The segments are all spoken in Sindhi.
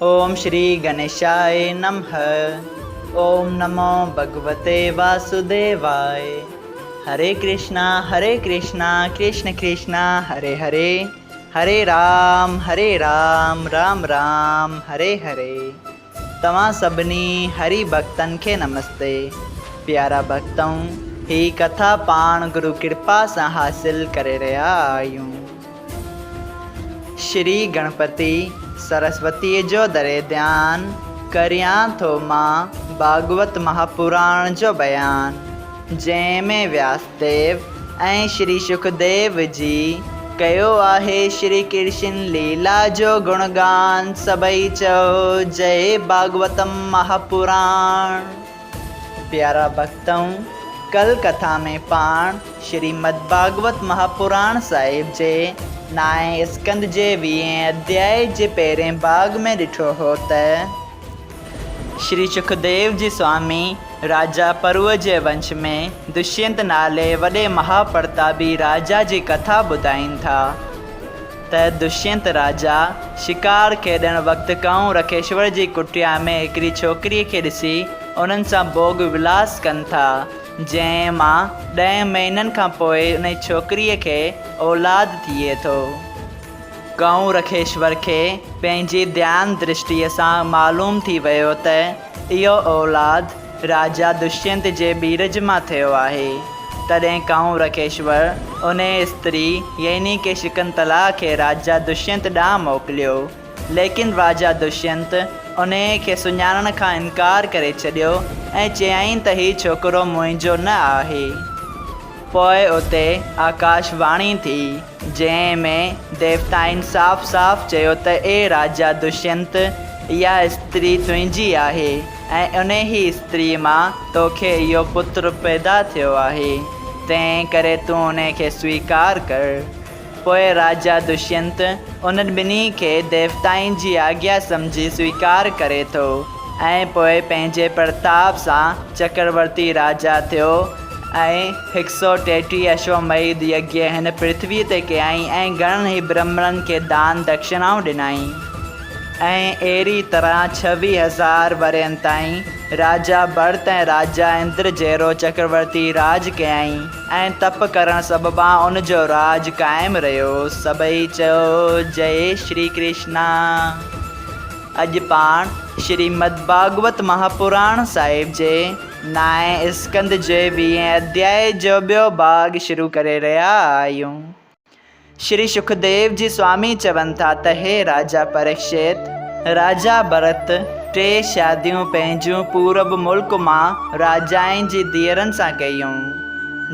اوم شري گنيشاء نمه اوم نمو ڀڳوتي واسوديواء هري ڪرشنا هري ڪرشنا ڪرشن ڪرشنا هري هري هري رام هري رام رام رام هري هري توهان سڀني هري ڀڳتن کي نمستي پيارا ڀڳتؤ هي ڪٿا پاڻ گرو ڪرپا سان حاصل ڪري رهيا آهيون. شري گڻپتي سرسوتيء جو دري ڌيان، ڪريان ٿو مان ڀاڳوت مهاپراڻ جو بيان، جنهن ۾ وياسديو ۽ شري شڪديو جي ڪيو آهي شري ڪرشن ليلا جو گڻگان، سڀئي چئو جئي ڀاڳوتم مهاپراڻ. پيارا ڀڳتؤ! ڪل ڪٿا ۾ پاڻ شريمد ڀاڳوت مهاپراڻ صاحب جي نائين اسڪنڌ جي ويهين اڌيائي جي پهرين ڀاڳ ۾ ڏٺو هو ته، شري شڪديو جي سوامي راجا پروء جي ونش ۾ دشينت نالي وڏي مهاپرتابي راجا جي ڪٿا ٻڌائين ٿا ته دشينت راجا شڪار کيڏڻ وقت ڪنئون رکيشور جي ڪٽيا ۾ هڪڙي ڇوڪريء کي ڏسي انهن سان ڀوڳ ولاس ڪن ٿا، جنهن مان ڏهن مهينن کان پوء انهي ڇوڪريء کي اولاد ٿئي ٿو. ڪنئون رکيشور کي پنهنجي ڌيان درشٽيء سان معلوم ٿي ويو ته اهو اولاد راجا دشينت جي ٻيرج مان ٿيو آهي. تڏهن ڪنئون رکيشور انهيء استري يعني ڪه شڪنتلا کي راجا دشينت ڏانهن موڪليو. ليڪن راجا دشينت انهيء کي سڃاڻڻ کان انڪار ڪري ڇڏيو ۽ چيائين ته هي ڇوڪرو منهنجو نه آهي. پوء اتي آڪاش واڻي ٿي، جنهن ۾ ديوتائن صاف صاف چيو ته اي راجا دشينت! اها استري تنهنجي آهي ۽ انهيء استريء مان توکي اهو پتر پيدا ٿيو آهي، تنهن ڪري تون انهيء کي سويڪار ڪر. پوء راجا دشينت انهن ٻنهي کي ديوتائن جي آگيا سمجهي سويڪار ڪري ٿو ۽ پوء پنهنجي پرتاب سان چڪرورتي راجا ٿيو ۽ هڪ سو 33 اشوميڌ يگيه هن پرٿويء تي ڪيائين ۽ گهڻن ئي برهمڻن کي دان دڪشڻائون ڏنائين. ۽ اهڙي طرح 26,000 ورهين تائين راجا ڀرت ۽ راجا اندر جهڙو چڪرورتي راڄ ڪيائين ۽ تپ ڪرڻ سببان ان جو راڄ قائم رهيو. سڀئي چئو جئي شري ڪرشنا. اڄ پاڻ شريمد ڀاڳوت مهاپراڻ صاحب جي نائين اسڪنڌ جي ويهين اڌيائي جو ٻيو ڀاڳ شروع ڪري رهيا آهيون. شري شڪديو جي سوامي چون ٿا ته هي راجا پريڪشت! راجا ڀرت ٽي شاديون پنهنجون پورب ملڪ مان راجائن جي ڌيئرن سان ڪيون.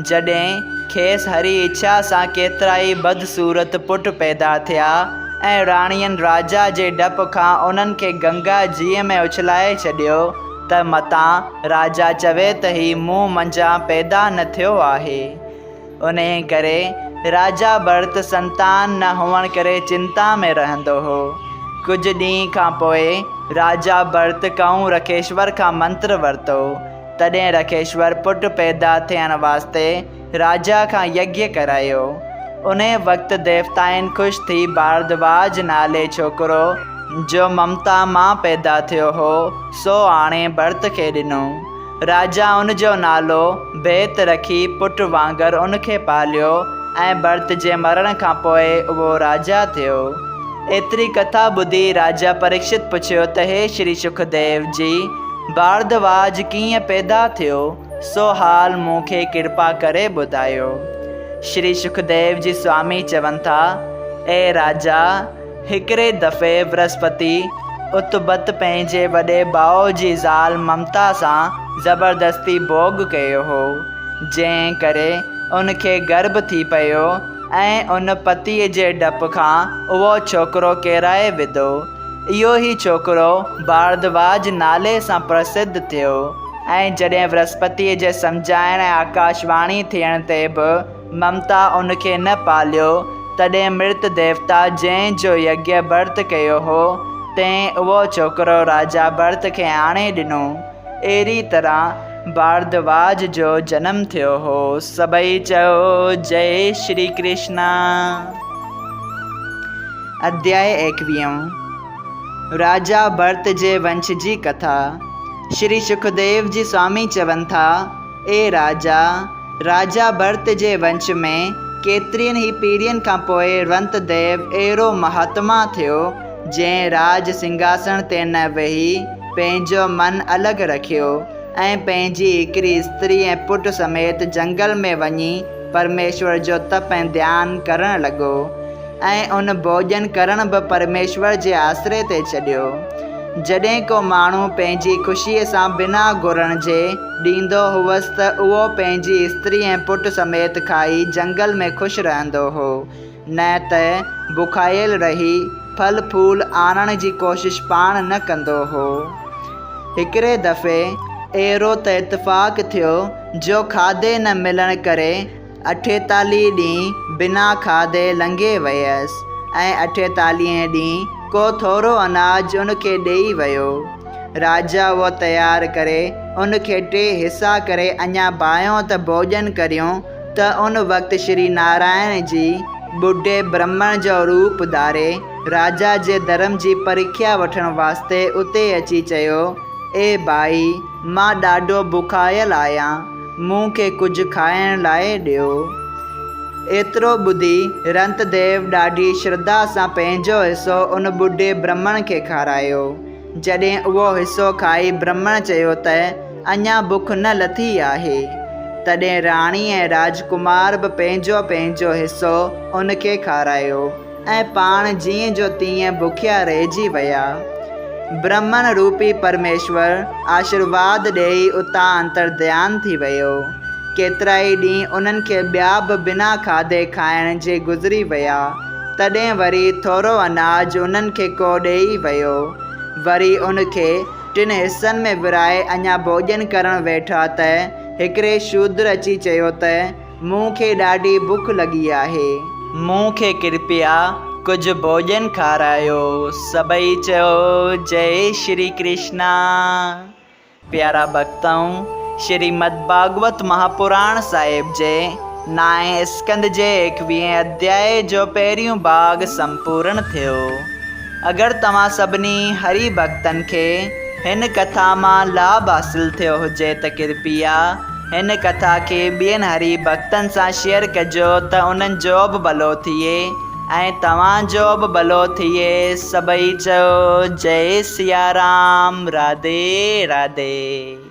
جڏهن کيس هري اڇا سان ڪيترائي بدصورت پٽ پيدا ٿيا ۽ راڻين راجا جي ڊپ کان انهن کي گنگا جيء ۾ اڇلائي ڇڏيو ته متان راجا چوي ته هي مون منجهان پيدا نه ٿيو آهي. انهيء ڪري راجا ڀرت سنتان نه هئڻ ڪري چنتا ۾ رهندو هو. ڪجهه ڏينهن کان پوء راجا ڀرت ڪنئون رکيشور کان منتر ورتو. تڏهن رکيشور پٽ پيدا ٿيڻ واسطي راجا کان يگيه ڪرايو. انهيء وقت ديوتائن خوش ٿي ڀاردواج نالي ڇوڪرو، جو ممتا مان پيدا ٿيو هو، سو آڻي ڀرت کي ڏنو. راجا ان جو نالو بيت رکي پٽ وانگر ان کي پاليو ۽ ڀرت جي مرڻ کان پوء اهو راجا ٿيو. ايتري ڪٿا ٻڌي راجا پريڪشت پڇيو ته هي شري شڪديو جي، ڀاردواج ڪيئن پيدا ٿيو، سو حال مون کي ڪرپا ڪري ٻڌايو. شري شڪديو جي سوامي چون ٿا، اي راجا! هڪڙي دفعي برهسپتي اتبت پنهنجي وڏي ڀاء جي زال ممتا سان زبردستي ڀوڳ ڪيو هو، جنهن ڪري ان کي گرڀ ٿي پيو ۽ ان پتيء جي ڊپ کان اهو ڇوڪرو ڪيرائي وڌو. اهو ئي ڇوڪرو ڀاردواج نالي سان پرسڌ ٿيو ۽ جڏهن برهسپتيء جي سمجهائڻ ۽ آڪاشواڻي ٿيڻ تي به ممتا ان کي نه پاليو، تڏهن مرت ديوتا جنهن جو يگيه ڀرت ڪيو هو، تنهن اهو ڇوڪرو راجا ڀرت کي آڻي ڏنو. اهڙي طرح ڀاردواج جو جنم ٿيو هو. سڀئي چئو جئي شري ڪرشنا. اڌيائي ايڪويهون. راجا ڀرت جي ونش جي ڪٿا. شري شڪديو جي سوامي چون ٿا، اي راجا! راجا ڀرت جي ونش ۾ ڪيترين ئي پيڙهين کان پوء رنت ديو اهڙو مهاتما ٿيو، جنهن راج سنگهاسڻ تي نه ويهي پنهنجو من الڳ رکيو ۽ پنهنجي هڪڙي استري ۽ پٽ سميت جنگل ۾ وڃي پرميشور جو تپ ۽ ڌيان ڪرڻ لڳو. ۽ ان ڀوڄن ڪرڻ به پرميشور جي آسري تي ڇڏيو. جڏهن ڪو ماڻهو پنهنجي خوشيء سان بنا گهرڻ جي ڏيندو هئس ته اهو پنهنجي استري ۽ پٽ سميت کائي جنگل ۾ خوش رهندو هو، نه ته بکايل رهي ڦل ڦول آڻڻ جي ڪوشش پاڻ نه ڪندو هو. هڪڙي دفعي اهڙو ته اتفاق ٿيو جو کاڌي نه ملڻ ڪري اٺيتاليهه ڏينهن بنا کاڌي لنگهي ويس ۽ اٺيتاليهين ڏينهن ڪو ٿورو اناج ان کي ڏيئي ويو. راجا اهو تيار ڪري ان کي ٽي حصا ڪري اڃا ڀانئيو ته ڀوڄن ڪريون ته ان وقت شري نارائڻ جي ٻڍي برهمڻ جو روپ ڌاري راجا جي ڌرم جي پرکيا وٺڻ واسطي اتي اچي چيو، اي ڀائي! مان ڏاڍو بکايل آهيان، مون کي ڪجهه کائڻ لاء ڏيو. ايترو ٻڌي رنت ديو ڏاڍي شرڌا سان پنهنجو حصو ان ٻڍي برهمڻ کي کارايو. جڏهن اهو حصو کائي برهمڻ چيو ته اڃا بک نه لٿي آهي. تڏهن راڻي ۽ راجڪمار به پنهنجو پنهنجو حصو ان کي کارايو. ۽ پاڻ جيئن جو تيئن بکيا رهجي ويا. برهمڻ روپي پرميشور آشرواد ڏيئي اتان انترڌيان ٿي ويو. ڪيترائي ڏينهن انهن کي ٻيا به بنا کاڌي کائڻ جي گذري ويا. تڏهن وري ٿورو اناج انهن کي ڪو ڏيئي ويو. وري ان کي ٽن حصن ۾ ورهائي اڃا ڀوڄن ڪرڻ ويٺا ته هڪڙي شودر اچي چيو ته، مون کي ڏاڍي بک لڳي آهي. مون کي ڪرپيا ڪجهه ڀوڄن کارايو. سڀئي چيو، جئي شري ڪرشنا. پيارا ڀڳتؤ! شريمد ڀاڳوت مهاپراڻ صاحب جي نائين اسڪنڌ جي ايڪويهين اڌيائي جو پهريون ڀاڳ سمپورڻ ٿيو. اگر توهان سڀني هري ڀڳتن کي هن ڪٿا مان لاڀ حاصل ٿيو هجي ته ڪرپيا هن ڪٿا کي ٻين هري ڀڳتن سان شيئر ڪجو ته انهن جو به ڀلو ٿئي ۽ توهان جو به ڀلو ٿئي سڀئي چئو جئي سيارام راڌي راڌي.